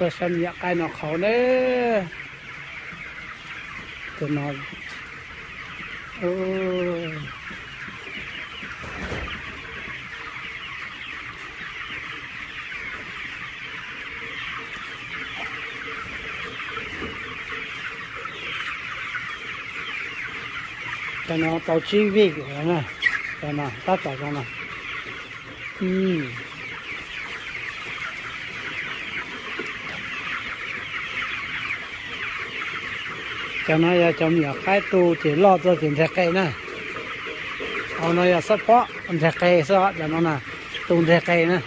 Tuaj saib me nyuam qaib noj qhauv na. Tus no, cov no tau tsib vij lawm na. Cov no tab tom zoo no. Cov no yog cov me nyuam qaib tu ces loj tuaj ces nteg qe na. Hauv no yog xob pob nteg qe xwb os, cov no na, tu nteg qe na.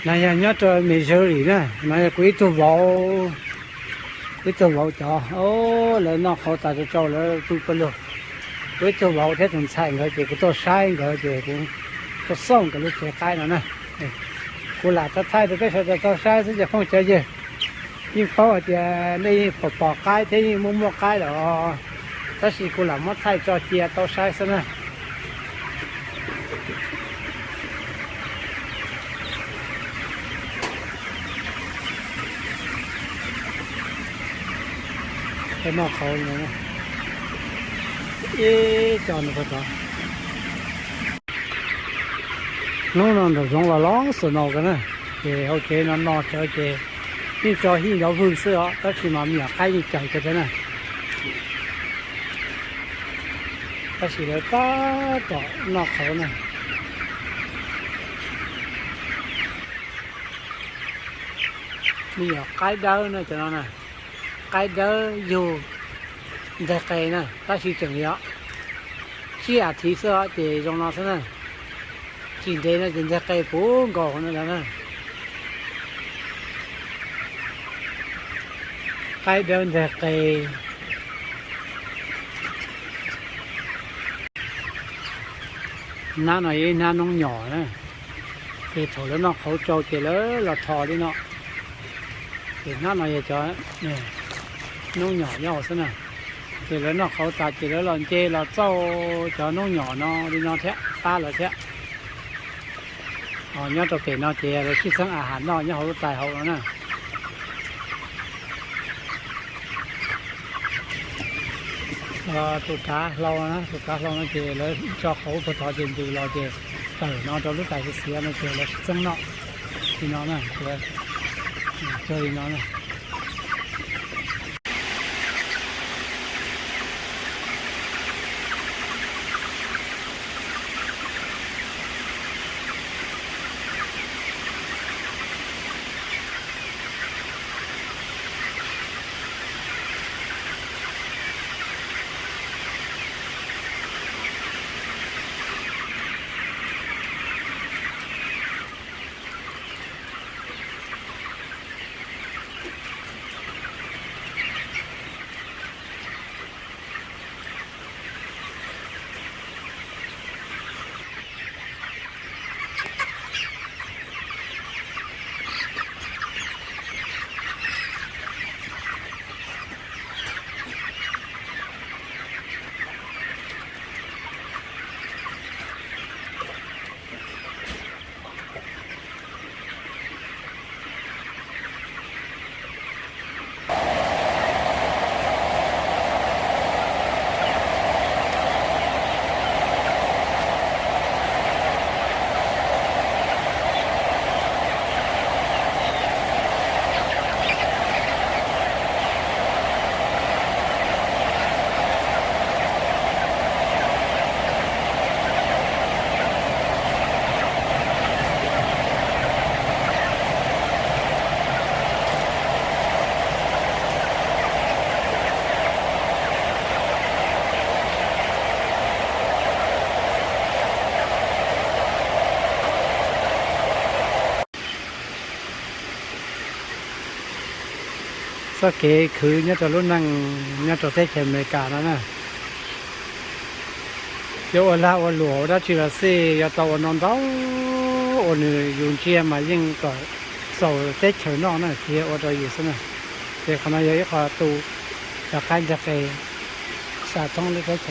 No yog nyob rau Missouri na, no yog kuv ib tug vauv, kuv ib tug vauv cov, lawv noj qhauv tas tsau tsau lawv pw pawg lug. Kuv ib tug vauv thiab tus ntxhais nkawd ces kuv tuaj saib nkawd ces kuv tuaj xauj nkawd lub tsev qaib no na. Kuv lam thaij rau peb sawv daws tau saib xwb cov phooj cov ywg. Yeej paub hais tias nej yeej pom pom qaib thiab yeej muaj muaj qaib lawm, tab sis kuv lam muab thaij tso cia tau saib xwb na. Noj qhauv ib co no puag tod. Hnub no nram zoov los los snow kawg na, ces hauv tsev no no tsawv ces yeej tso hij nrov vwg xwb os, tab sis mas me nyuam qaib yeej cawm kawg thiab na. Tab sis lawv tab tom noj qhauv na. Me nyuam qaib dawb na cov no na, qaib dawb yug nteg qe na, tab sis tseem yog tsib as thiv xwb os ces zoo no xwb na. Tsis ntev no ces nteg qe puv nkaus no na. Qaib dawb nteg qe. Hnab no yog ib hnab noob nyom na, ces thaum lawv noj qhauv tsau ces lawv los tho li no. Ces hnab no yog cov noob nyom nyob hauv xwb na. Ces lawv noj qhauv tas ces lawv los nce los txauj cov noob nyom no li no thiab pab lawv thiab. Nyob rau pem no ces lawv sib txeeb a has noj nyob hauv lub tais hauv no na. Tus kav hlau, tus kav hlau no ces lawv tso qhauv puag tod ces ntws los ces tawm no rau lub tais xiav xiav no ces lawv sib txeeb noj li no na, cuag li no na. Txoj kev khwv nyob rau lub neej nyob rau teb chaws Amelikas no na, yuav ua lag ua luam ua dab tsi los xij yuav tau ua no ntau, uas nws yus ntsia mas yeej kom xaus teb chaws noj na, tsis yog ua rau yus xwb na. Ces qhov no yog ib qho tu cov qaib nteg qe xa thoob lub teb